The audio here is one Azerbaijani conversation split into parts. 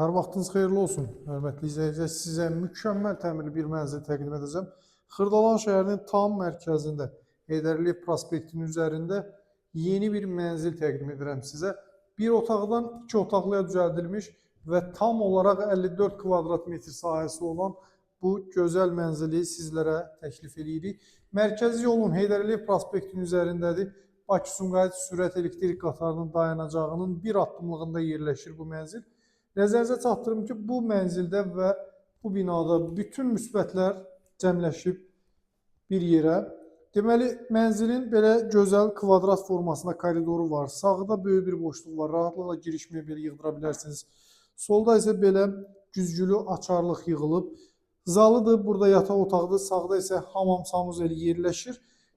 Hər vaxtınız xeyirli olsun. Hörmətli izləyicilər, sizə mükəmməl təmirli bir mənzil təqdim edəcəm. Xırdalan şəhərinin tam mərkəzində, Heydər Əliyev prospektinin üzərində yeni bir mənzil təqdim edirəm sizə. Bir otaqdan iki otaqlıya düzəldilmiş və tam olaraq 54 kvadrat metr sahəsi olan bu gözəl mənzili sizlərə təklif edirik. Mərkəzi yolun Heydər Əliyev prospektinin üzərindədir. Bakı-Sumqayıt sürət elektrik qatarının dayanacağının bir addımlığında yerləşir bu mənzil. Nəzərinizə çatdırım ki, bu mənzildə və bu binada bütün müsbətlər cəmləşib bir yerə. Deməli, mənzilin belə gözəl kvadrat formasında koridoru var. Sağda böyük bir boşluq var. Rahatlıqla giriş mebeli yığdıra bilərsiniz. Solda isə belə güzgülü açarlıq yığılıb. Zalıdır, burada yataq otağıdır. Sağda isə hamam sanuzeli yerləşir.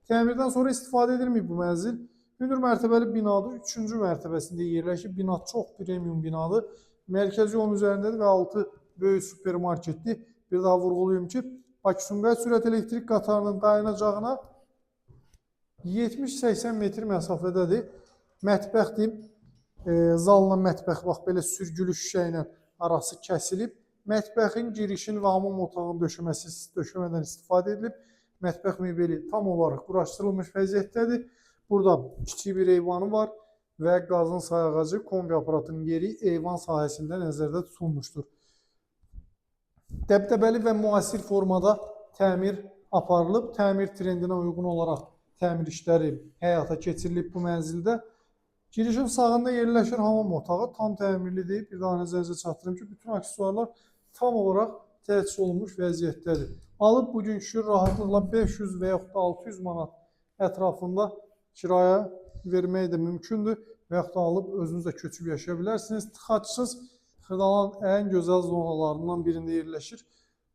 Təmirdən sonra istifadə edilməyib bu mənzil. Hündür mərtəbəli binadır. 3-cü mərtəbəsində yerləşir. Bina çox premium binadır. Mərkəzi yolun üzərindədir və altı böyük supermarketdir. Bir daha vurğulayım ki, Bakı-Sumqayıt sürət elektrik qatarının dayanacağına 70-80 metr məsafədədir. Mətbəxdir. Zalla mətbəx bax belə sürgülü şüşə ilə arası kəsilib. Mətbəxin girişin və hamam otağının döşəməsi döşəmədən istifadə edilib. Mətbəx mebeli tam olaraq quraşdırılmış vəziyyətdədir. Burada kiçik bir eyvanı var və qazın sayğacı, kombi aparatının yeri eyvan sahəsində nəzərdə tutulmuşdur. Dəbdəbəli və müasir formada təmir aparılıb. Təmir trendinə uyğun olaraq təmir işləri həyata keçirilib bu mənzildə. Girişin sağında yerləşir hamam otağı. Tam təmirlidir. Bir daha nəzərinizə çatdırım ki, bütün aksesuarlar tam olaraq təchiz olunmuş vəziyyətdədir. Alıb bugünkü kişi rahatlıqla 500 və yaxud da 600 manat ətrafında kirayə vermək də mümkündür və yaxud da alıb özünüz də köçüb yaşaya bilərsiniz. Tıxacsız Xırdalan ən gözəl zonalarından birində yerləşir.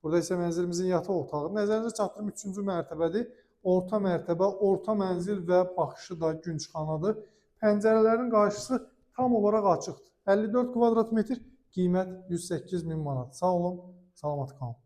Burada isə mənzilimizin yataq otağı. Nəzərinizə çatdırım 3-cü mərtəbədir. Orta mərtəbə, orta mənzil və baxışı da gün çıxanadır. Pəncərələrin qarşısı tam olaraq açıqdır. 54 kvadrat metr, qiymət 108 min manat. Sağ olun, salamat qalın.